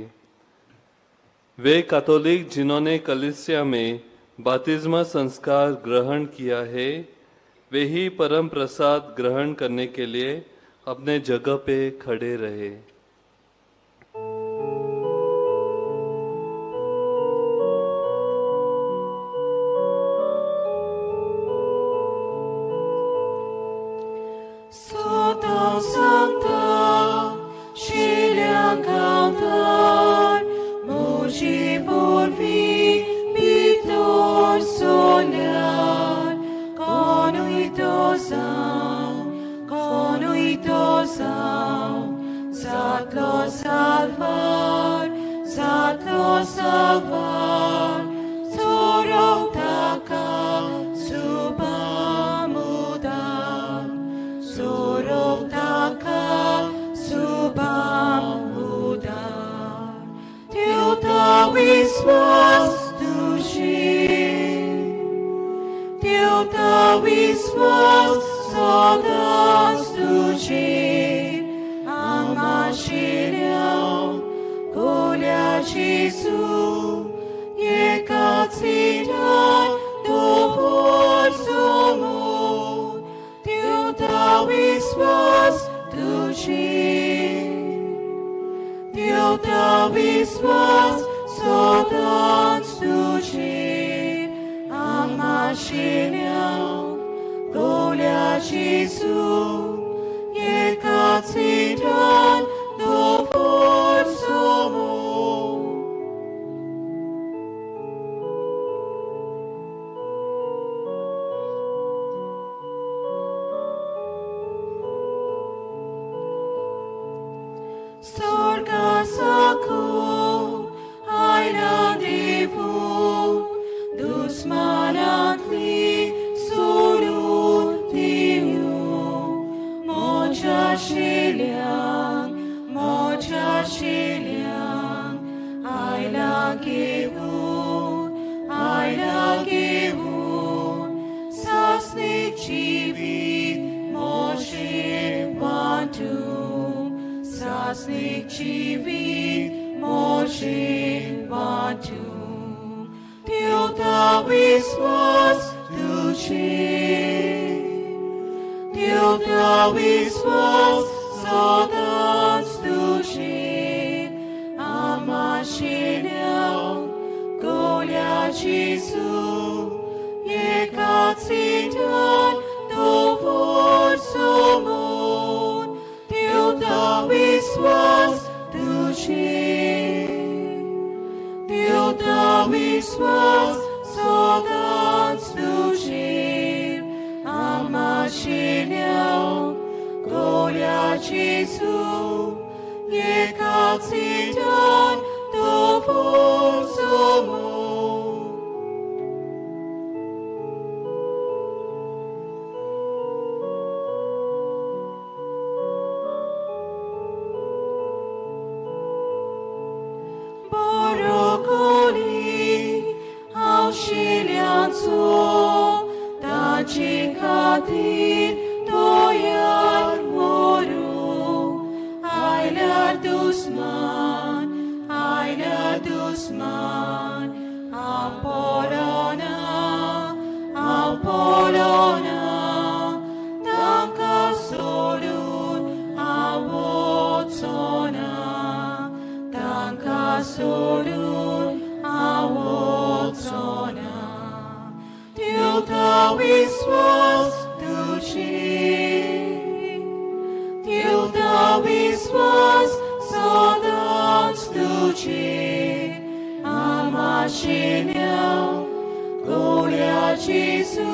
Way Catholic जिन्होंने कलीसिया में बातिज्मा संस्कार ग्रहण किया है, वे ही परम प्रसाद ग्रहण करने के लिए अपने जगह पे खड़े रहे। Sorok taka subamudam. ठेवता विश्वास सदांच तुजेर आमाशिल्या कोल्या जेजू एकाच इरान दवर सोमून ठेवता विश्वास तुजेर ठेवता विश्वास सदांच तुजेर आमाशिल्या कोल्या जेजू एकाच इरान दवर सोमून. Sorgasakon ayran devun dusmanatli solun diun moja shiliang ayla gehun sasnik chivit moshe bantum sasnik chivit moshe bantum ठेवता विश्वास तुझेर ठेवता विश्वास सदांच तुझेर आमाशिल्या कोल्या जेजू एकाच इरान दवर सोमून ठेवता विश्वास तुझेर ठेवता विश्वास सदांच तुझेर आमाशिल्या कोल्या जेजू एकाच इरान दवर सोमून. Borokoli auxilianțo taci खातीर तोयार मोरू आयल्यार दुस्मान हांव पळोना तांकां सोडून हांव वचोना तांकां सोडून हांव वचोना ठेवता विश्वास तुझेर ठेवता विश्वास सदांच तुझेर आमाशिल्या कोल्या जेजू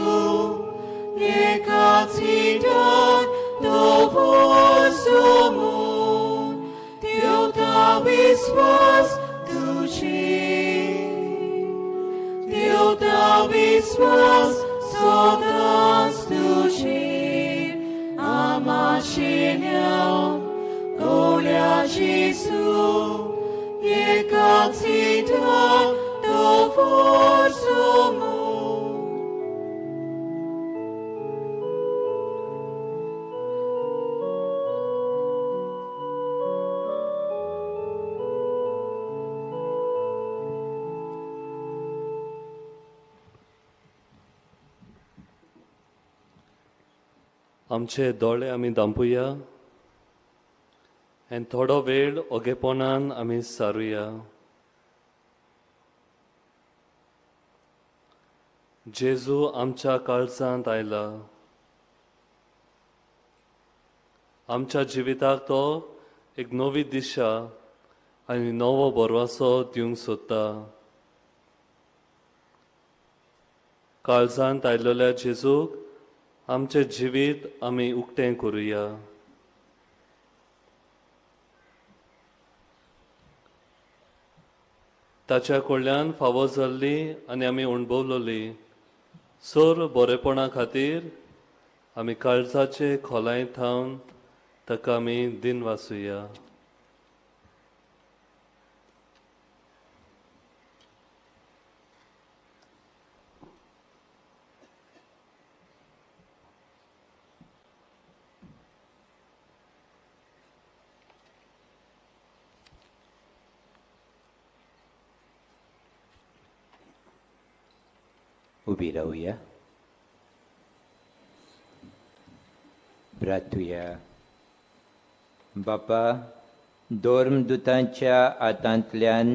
एकाच इरान दवर सोमून ठेवता विश्वास तुझेर ठेवता विश्वास सदांच तुझेर आमाशिल्या कोल्या जेजू एकाच इरान दवर सोमून. आमचे दोळे आमी दांपुया आनी थोडो वेळ ओगेपणान आमी सारुया. जेजू आमच्या काळजांत आयला, आमच्या जिविताक तो एक नवी दिशा आनी नवो भरवंसो दिवंक सोदता. काळजांत आयिल्ल्या जेजूक आमचें जिवीत आमी उक्तें करुया. ताच्या कडल्यान फावो जाल्ली आनी आमी अणभवलोली सर्व बरेपणा खातीर आमी काळजाचे खोलायेंत थावन ताका आमी दिनवासुया. उबी रावया. प्रार्थुया. बापा, धर्मदुतांच्या हातांतल्यान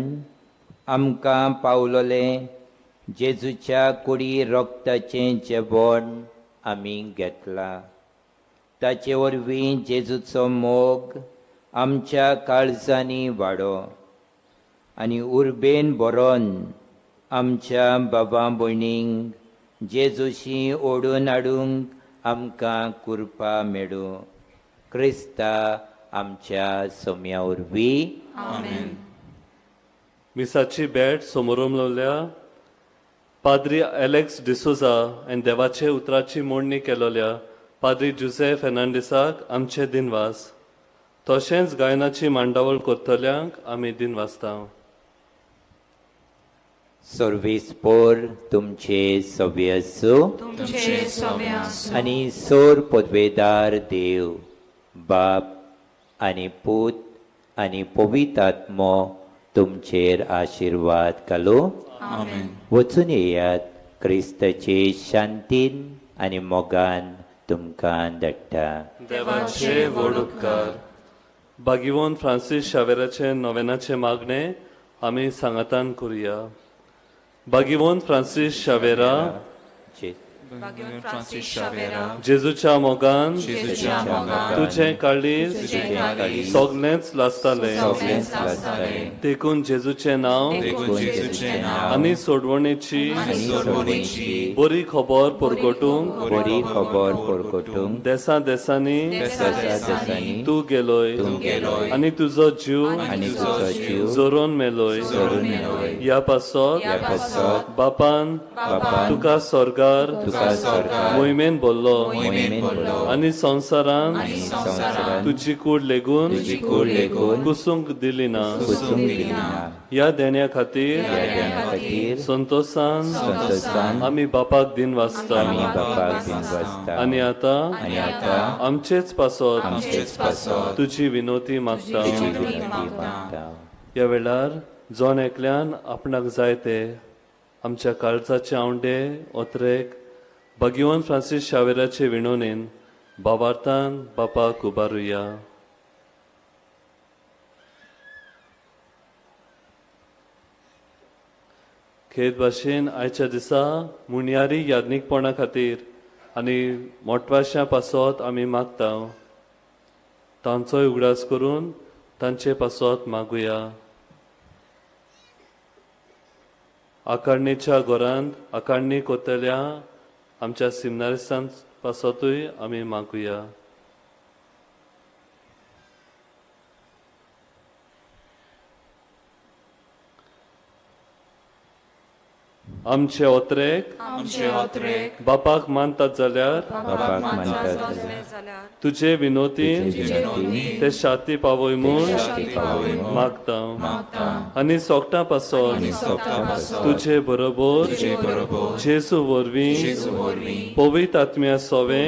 आमकां पावलोलें जेजूच्या कुडी रोगताचें जेवण आमी घेतलां. ताचे वरवीं जेजूचो मोग आमच्या काळजांनी वाडो आनी उर्बेन भरोन आमच्या बाबा भयणींक जेजूशी ओडून हाडूंक आमकां कृपा मेळूं. क्रिस्ता आमच्या सोम्या वरवीं. आमेन. मिसाची भेट समोरून लावल्या पाद्री एलेक्स डिसोजा आनी देवाचे उतराची मोडणी केलोल्या पाद्री जुझे फेर्नांडीसाक आमचे दिनवास. तशेंच गायनाची मांडावळ करतल्यांक आमी दिनवासता. सर्वीस पोर तुमचे सव्य आसूं आनी सोर पदवेदार देव बाप आनी पूत आनी पवित्र आत्मो तुमचेर आशिर्वाद घालूं. वचून येयात. क्रिस्ताचे शांतीन आनी मोगान तुमकां धाडटा. देवाचे व्हड उपकार. बागिवोन फ्रांसीस शावेराचे नोवेनाचे मागणे आमी सांगातान करुया. बागिवोन फ्रांसीस शावेरा, जेजूच्या मोगान तुजें काळीज सगळेंच लासतालें, देखून जेजूचें नांव आनी सोडवणेची बरी खबर परगटूंक देसा देसांनी तूं गेलोय आनी तुजो जीव जोरोन मेलोय. ह्या पासत बापान तुका स्वर्गार मोहिमेन भरलो आनी संवसारान तुजी कूड लेगून कुसूंक दिली ना. ह्या देण्या खातीर संतोसान आमी बापाक दिन वाचता आनी आतां आमचेच पासत तुजी विनोती मागता. ह्या वेळार जण एकल्यान आपणाक जाय ते आमच्या काळजाचे आवंडे ओतरेक भगिवन फ्रांसीस शावेराचे विणोनेन भावार्थान बापाक उबारुया. खेद भाशेन आयच्या दिसा मुणयारी याज्ञीकपणा खातीर आनी मोटवाश्या पासत आमी मागता. तांचोय उगडास करून तांचे पासत मागुया. आकारणीच्या घरांत आकारणी कोतल्या आमच्या सिमनारिस्तां पासतूय आमी मागुया. आमचे ओतरेक बापाक मानतात जाल्यार तुजे विनोती ते शाती पावय म्हूण मागता आनी सोगटां पासत तुजे बरोबर जेजू वरवीं पवित्र आत्म्या सोवे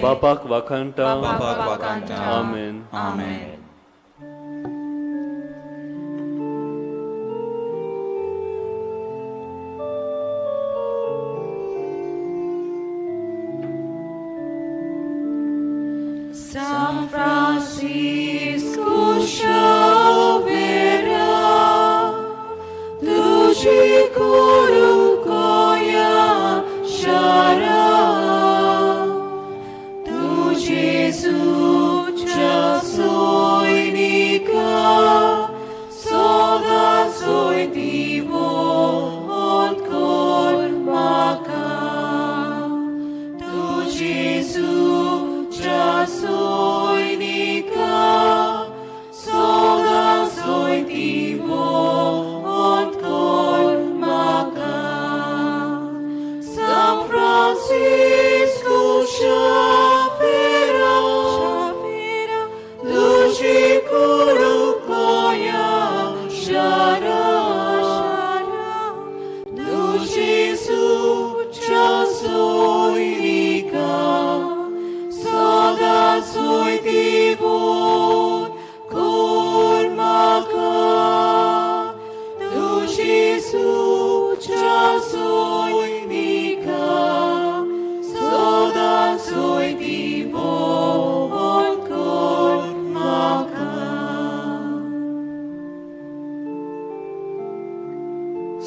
बापाक वाखाणटा. आमेन. San Francisco Xavera, tuji kurukoya shara, tu Jesu chasoinika, soda soy divo on kor maka, tu Jesu chasoinika.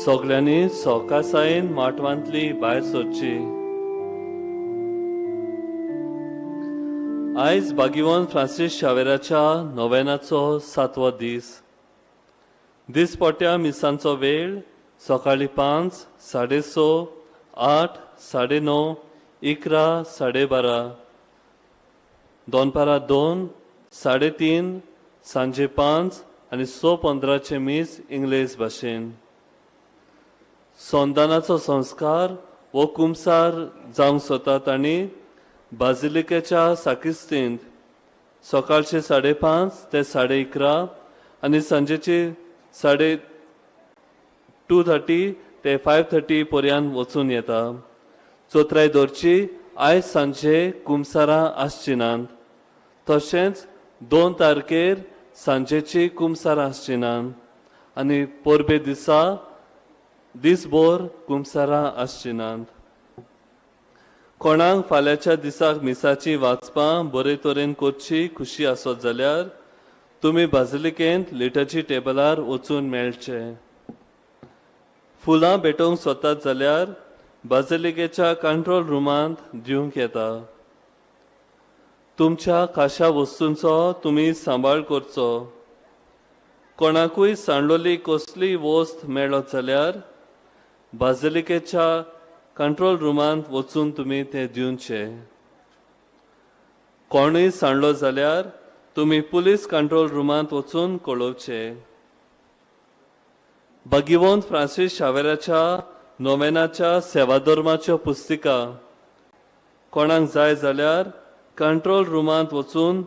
सगल्यांनी सवकासायेन माटवांतली भायर सरची. आयज बागिवन फ्रांसीस शावेराच्या नोवेनाचो सातवो दीस. दिसपट्ट्या मिसांचो वेळ सकाळीं 5, 6:30, 8, 9:30, 11, 12:30, दनपारां 2, 3:30, सांजे 5 आनी 6:15 मीस इंग्लेज भाशेन. संदानाचो संस्कार वो कुमसार जावंक सोतात आनी बाजिलिकेच्या साकिस्तींत सकाळचे 5:30 ते 11:30 आनी सांजेचे 2:30 ते 5:30 पर्यंत वचून येता. चोत्राय दवरची आयज सांजे कुमसारां आसची नात. तशेंच 2 तारखेर सांजेची कुमसारां आसची नात आनी परबे दिसा दिसभर कुमसारां आसची नात. कोणाक फाल्यांच्या दिसाक मिसाची वाचपां बरे तरेन करची खुशी आसत जाल्यार तुमी बाजिलिकेंत लिटर्जी टेबलार वचून मेळचे. फुलां भेटोवंक सोदतात जाल्यार बाजिलिकेच्या कंट्रोल रुमांत दिवंक येता. तुमच्या खाशा वस्तूंचो तुमी सांबाळ करचो. कोणाकूय सांडलोली कसलीय वस्त मेळत जाल्यार बाजिलिकेच्या कंट्रोल रुमांत वचून तुमी तें दिवचें. कोणूय सांडलो जाल्यार तुमी पुलीस कंट्रोल रुमांत वचून कळोवचें. बागिवंत फ्रांसीस शावेराच्या नोवेनाच्या सेवाधर्माच्यो पुस्तिका कोणाक जाय जाल्यार कंट्रोल रुमांत वचून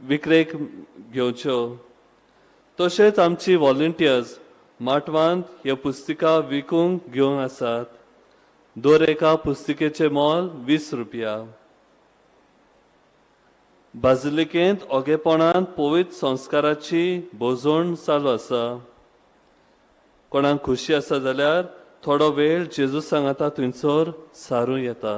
विक्रेक घेवच्यो. तशेंच आमची व्हॉलंटियर्स माटवांत ह्यो पुस्तिका विकूंक घेवन आसात. दर एका पुस्तिकेचें मोल 20 रुपया. बाजिलिकेंत ओगेपणांत पवित्र संस्काराची भोजवण चालू आसा. कोणाक खुशी आसा जाल्यार थोडो वेळ जेजू सांगाता थंयसर सारूं येता.